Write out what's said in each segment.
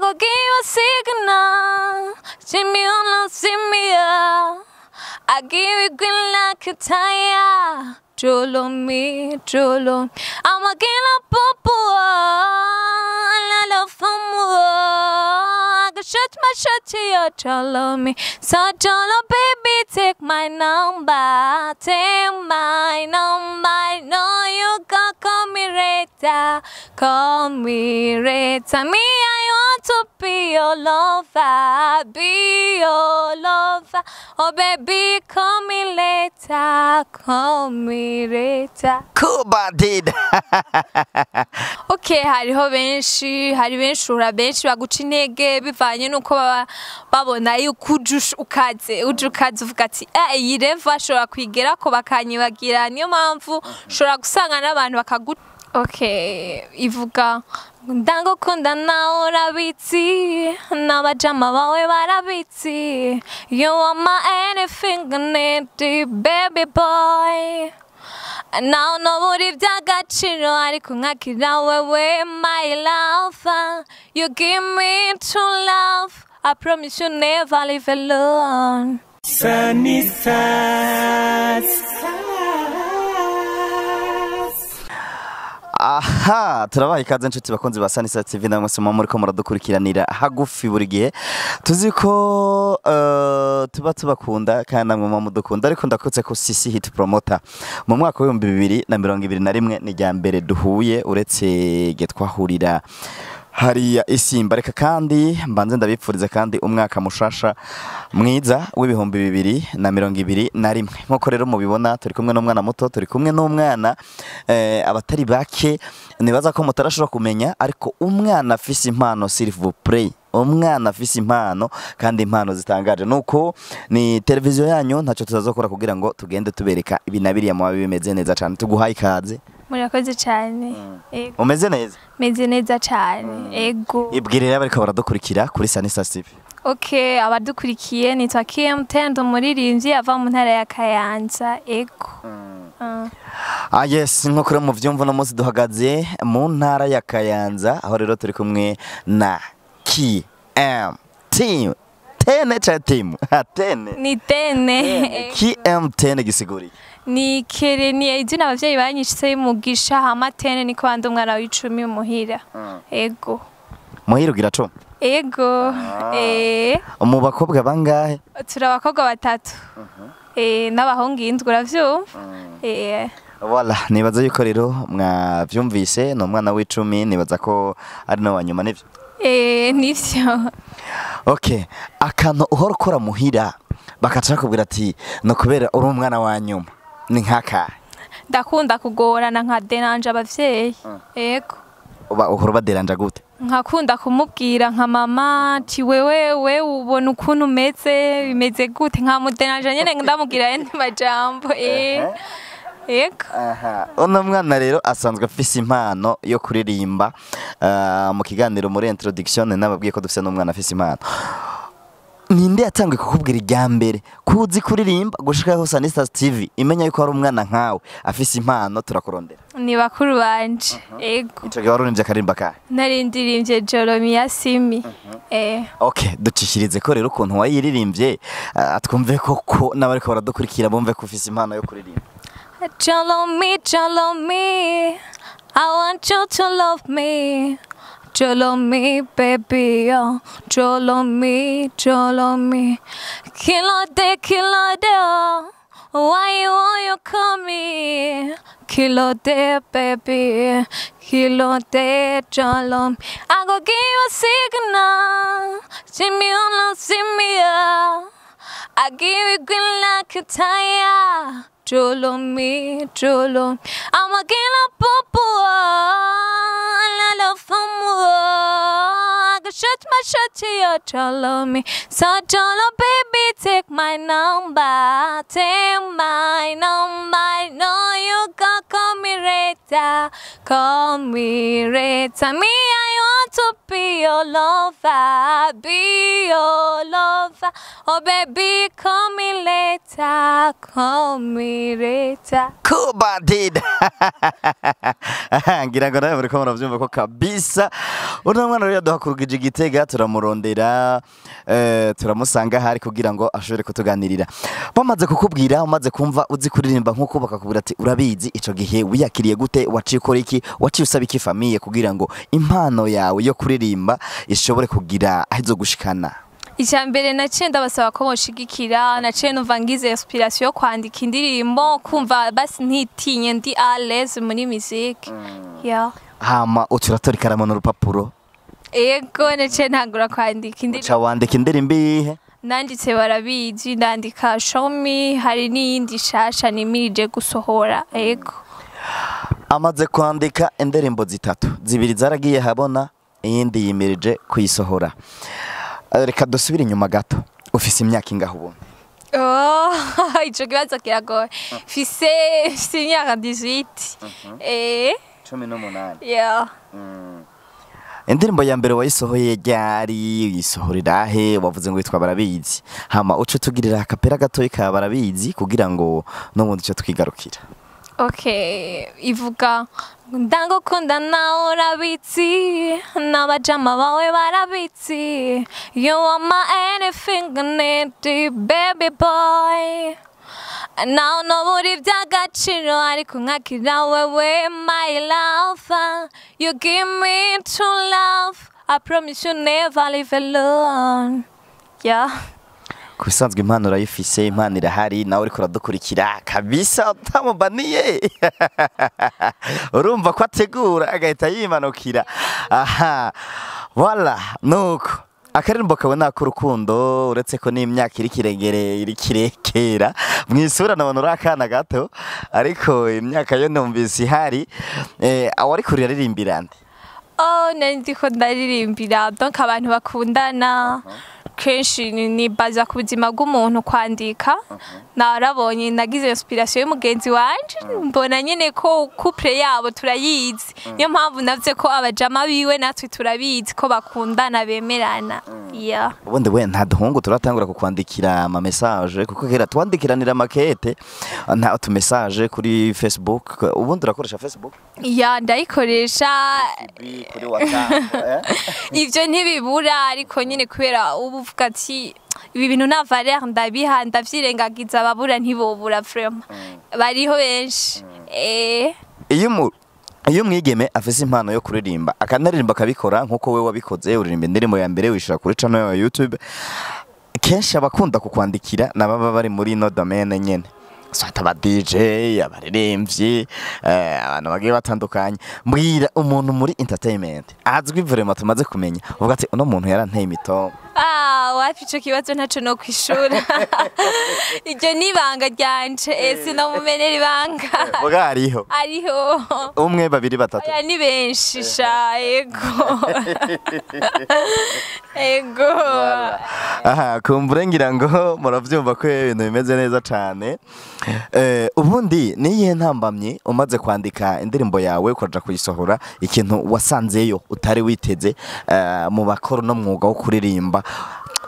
go give you a signal. See me on, see me up. I give you green like a tire. Jolo me, jolo. I'm a killer popo. I love for more. I can shoot my shot to your jolo me. So jolo baby, take my number, take my number. No, you can call me later, call me later. Me, I want to be your lover, be your lover. Oh baby, call me later, call me later. Kubadid. Okay, hariho benshi, hari benshi ura benshi baguca intege bivanye nuko baba babona yuko uje ukaze, uje ukaze uvuga ati eh iyi level ashobora kwigera ko bakanyibagira, niyo mpamvu ushobora gusanga n'abantu bakagu. Okay, ivuga ndagukunda nawe urabitsi n'abajama bawe barabitsi, you are my anything I need, baby boy. Naho nobura iby'agaciro ariko nkakira wewe my love, you give me true love, I promise you never leave alone. Sunny Side. Aha, turabaha ikaze nshuti bakunzi ba Sunny Side TV, namwe se muri ko muradukurikiranira hagufi buri gihe. Tuzi ko tuba tubakunda kandi namwe mudukunda, ariko ndakutse ko Cycy Hit Promoter mu mwaka wa 2021 ni rya mbere duhuye, uretse igihe twahurira hariya isimba. Reka kandi mbanze ndabipfuriza kandi umwaka mushasha mwiza w'2021. Nkuko rero mubibona turi kumwe n'umwana muto, turi kumwe n'umwana abatari bake nibaza ko mutarashobora kumenya, ariko umwana afise impano, s'il vous plaît, umwana afise impano kandi impano zitangaje. Nuko ni televiziyo yanyu, ntacyo tuzazokora kugira ngo tugende tubereka ibi na biriya muba bimeze neza cyane. Tuguhaye ikaze. Murakoze cyane. Ego. Umeze neza? Meze neza cyane. Ego. Ibwire rero abariko baradukurikira kuri Sunny Side TV. Okay, abadukurikiye nitwa KM10, ndi umuririmbyi ava mu ntara ya Kayanza. Ego. Ah yes, nkuko rero muvyumva no munsi duhagaze mu ntara ya Kayanza, aho rero turi kumwe na KM10 tene cha team. Tene. Ni tene. KM10 gisiguriye. Ni kere ni izina abavyeyi banyishitse y'umugisha, hama tene niko bandi umwana w'icumi muhira. Ego. Muhira ugira 10? Ego. Mu bakobwa bangahe? Turi abakobwa batatu. N'abahungu indwi, uravyumva? Voilà, nibaza yuko rero mwavyumvise, ni umwana w'icumi, nibaza ko ari no wanyuma, nivyo? Nivyo. Okay, akantu uhora ukora muhira bakaca bakubwira ati no kubera uri umwana wa nyuma ni nkaka? Ndakunda kugorana nka deranje abavyeyi. Ego. Uba uhora baderanja gute? Nkakunda kumubwira nka mama ati wewe we ubona ukuntu umeze, bimeze gute, nkamuderanje nyene ndamubwira andi majambo. Ego. Aha, uno mwana rero asanzwe afise impano yo kuririmba. Mu kiganiro muri introduction nababwiye ko dufise n'umwana afise impano. Ninde yatangiye kukubwira irya mbere kuzi kuririmba gushika aho Sunny Side TV imenya yuko hari umwana nkawe afise impano turakurondera? Ni bakuru banje. Ego. Ico gihe warurimbye akarimba kahe? Narindirimbye Jolomi ya Simi. Okay, ducishirize ko rero ukuntu wayiririmbye, twumve koko n'abariko baradukurikira bumve ko ufise impano yo kuririmba. Jolomi, Jolomi, I want you to love me. Jolomi, baby, oh, Jolomi, Jolomi. Kilo de, oh, why you want you call me? Kilo de, baby, kilo de, Jolomi. I go give you a signal, see me on, see me up. I give you green like a tire. Jolomi, Jolomi. I'm a killer popo. I love for more. I can shoot my shot to your Jolomi. So Jolo baby, take my number, take my number. No, you can call me later, call me later. Me, I want to be your lover, be your lover. Oh baby, call me later, call me later. Kubadida. Ngira ngo nawe muriko muravyumva ko kabisa uno mwana rero yaduhakurukije igitega, turamurondera, turamusanga hari kugira ngo ashobore kutuganirira. Bamaze kukubwira, umaze kumva uzi kuririmba nkuko bakakubwira ati urabizi, ico gihe wiyakiriye gute? Waciye ukora iki? Waciye usaba iki famille kugira ngo impano yawe yo kuririmba ishobore kugira aho izogushikana? Icya mbere, naciye ndabasaba ko bonshigikira. Naciye numva ngize inspiration yo kwandika indirimbo, kumva basi ntitinye, ndi à l'aise muri musique, yeah. Hama uca uratora ikaramu n'urupapuro? Ego, naciye ntangura kwandika indirimbo. Uca wandika indirimbo iyihe? Nanditse Barabizi, ndandika Show Me, hari n'iyindi shasha nimirije gusohora, ego. Amaze kwandika indirimbo zitatu, zibiri zaragiye habona, iyindi yimirije kuyisohora. Reka dusubire inyuma gato, ufise imyaka ingahe ubundi? Oh, ico kibazo kiragoye. Mfise imyaka 18. 18? Yeah. Indirimbo ya mbere wayisohoye ryari? Uyisohorera he? Wavuze ngo witwa Barabizi. Hama uce tugirira akapera gatoyi ka Barabizi kugira ngo n'ubundi uce twigarukira. Okay, ivuga: ndagukunda nawe urabizi, n'abajama bawe barabizi. You are my anything I need, baby boy. Nawe nobura iby'agaciro ariko nkakira wewe, my love. You give me true love, I promise you never leave alone. Yeah. Ku bisanzwe impano urayifise, impano irahari, nawe uriko uradukurikira kabisa utamubaniye, urumva ko ategura agahita yimanukira aha. Voilà, nuko akaririmbo kawe ni ak'urukundo, uretse ko n'imyaka iri kiregere iri kirekera mw'isura nabona uri akana gato, ariko imyaka yo numvise ihari. Aho ariko uraririmbira nde? Oh, nari ndiko ndaririmbira donc abantu bakundana. Kenshi nibaza ku buzima bw'umuntu kwandika. Narabonye, nagize inspiration y'umugenzi wanje, mbona nyene ko couple yabo turayizi, niyo mpamvu navuze ko abajama biwe natwe turabizi ko bakundana, bemerana, yeah. Ubundi we nta duhungu turatangura kukwandikira ama message? Kuko kera twandikiranira makete, nta utu message kuri Facebook. Ubundi urakoresha Facebook? Yeah, ndayikoresha. Kuri WhatsApp, eh? Ivyo ntibibura, ariko nyine kubera ubu uvuga ati ibi bintu nta valeur ndabiha, ndavyirengagiza. Ababura ntibobura, vraiment bariho benshi. Iyo umwigeme afise impano yo kuririmba, akanaririmba, akabikora nkuko we wabikoze, uririmba indirimbo ya mbere wishira kuri channel ya YouTube, kenshi abakunda kukwandikira nababa bari muri ino domaine nyene, soit aba DJ, abaririmbyi, abantu bagiye batandukanye. Mbwira umuntu muri entertainment azwi vraiment tumaze kumenya, uvuga ati uno muntu yaranteye imitomo. Ah, wapi, ico kibazo ntaco no kwishura. Iryo ni ibanga ryanje, sinomumenera ibanga. Vuga, hariho? Ariho. Umwe, babiri, batatu? Oya, ni benshi sha, ego ego. Aha kumbure ngira ngo muravyumva ko ibintu bimeze neza cane. Ubundi niyihe ntambamyi umaze kwandika indirimbo yawe ukaja kuyisohora, ikintu wasanzeyo utari witeze, mu bakora no mwuga wo kuririmba,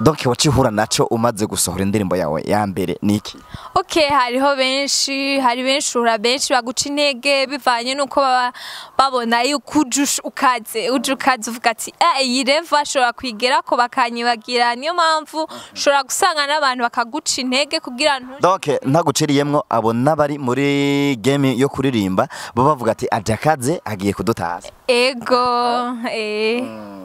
donc waciye uhura naco umaze gusohora indirimbo yawe ya mbere, niki? Okay, hariho benshi, hari benshi ura benshi baguca intege bivanye nuko baba babona yuko uje ukaze, uje ukaze, uvuga ati iyi level ashobora kwigera ko bakanyibagira. Niyo mpamvu ushobora gusanga n'abantu bakaguca intege kugira ntu Donc ntaguciriyemwo, abo n'abari muri game yo kuririmba bo bavuga ati aje akaze agiye kudutaza. Ego,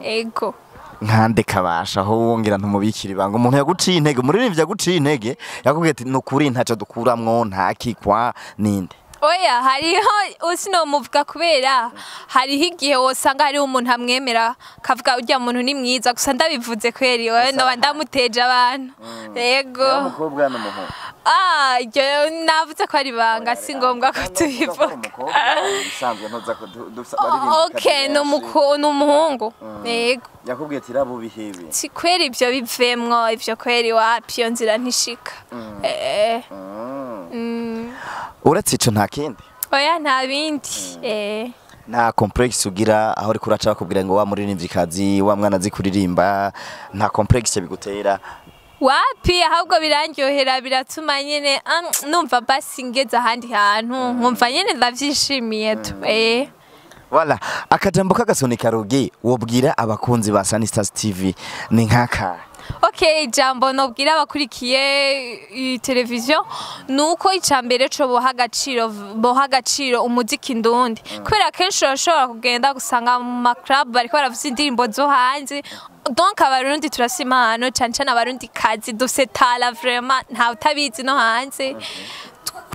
ego. Nkande kabasha aho wongera ntumubikira ibanga, umuntu yaguciye intege, umuririmbyi yaguciye intege, yakubwiye ati nukuri ntaco dukuramwo, ntakikwa, ninde? Oya, hariho usinomuvuga kubera hariho igihe wosanga hariho umuntu amwemera, kavuga urya muntu ni mwiza gusa. Ndabivuze kweri oya noba ndamuteje abantu, yego. Umukobwa n'umuhungu? Ah, iryo navuze ko ari ibanga, si ngombwa ko tubivuga. Bisanzwe ntuza ko Okay, ni umuhungu, yego. Yakubwiye ati rabo bihebe? Si kweri, ivyo bivemwo ivyo kweri, wapi, iyo nzira ntishika. Uretse ico nta kindi? Oya, nta bindi. Nta complexe ugira aho uriko uraca bakubwira ngo wa muririmvyikazi, wa mwana azi kuririmba? Nta complexe bigutera? Wapi, ahubwo birandyohera, biratuma nyene numva basi ngeze ahandi hantu, nkumva nyene ndavyishimiye tu. Voilà, akajambo k'agasunika rugi wobwira abakunzi ba Sunny Stars TV ni nkaka? Okay, ijambo nobwira abakurikiye iyi televiziyo ni uko icya mbere co boha agaciro umuziki ndundi, kubera kenshi urashobora kugenda gusanga mu ma club bariko baravuza indirimbo zo hanze. Donc Abarundi turasa impano, cane cane Abarundi kazi dufise talent vraiment, ntawe utabizi no hanze.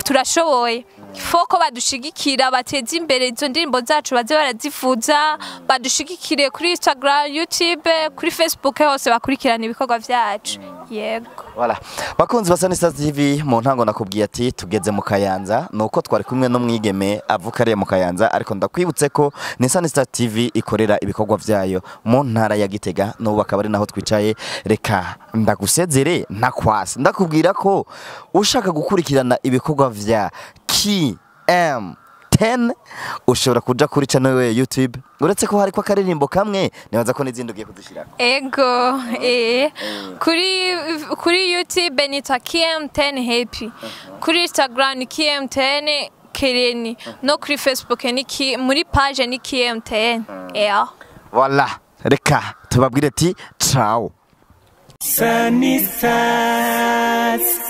Turashoboye, foko badushigikira, bateze imbere izo ndirimbo zacu, baze barazivuza, badushigikire kuri Instagram, YouTube, kuri Facebook, hose bakurikirana ibikorwa vyacu, yego. Voilà. Bakunzi ba Sunny Stars TV, mu ntango nakubwiye ati tugeze mu Kayanza, nuko twari kumwe n'umwigeme avuka ariya mu Kayanza, ariko ndakwibutse ko ni Sunny Stars TV ikorera ibikorwa vyayo mu ntara ya Gitega, n'ubu akaba ari naho twicaye. Reka ndagusezere ntakwasi, ndakubwira ko ushaka gukurikirana ibikorwa vya KM 10 ushobora kuja kuri channel ya YouTube, uretse ko hariko akaririmbo kamwe, nibaza ko n'izindi ugiye kuzishirako. Ego, kuri YouTube nitwa KM10 Happy, kuri Instagram ni KM10 Kereni, no kuri Facebook ni muri page ni KM10, yeah. Voilà, reka tubabwire ati ciao. Sunny Stars.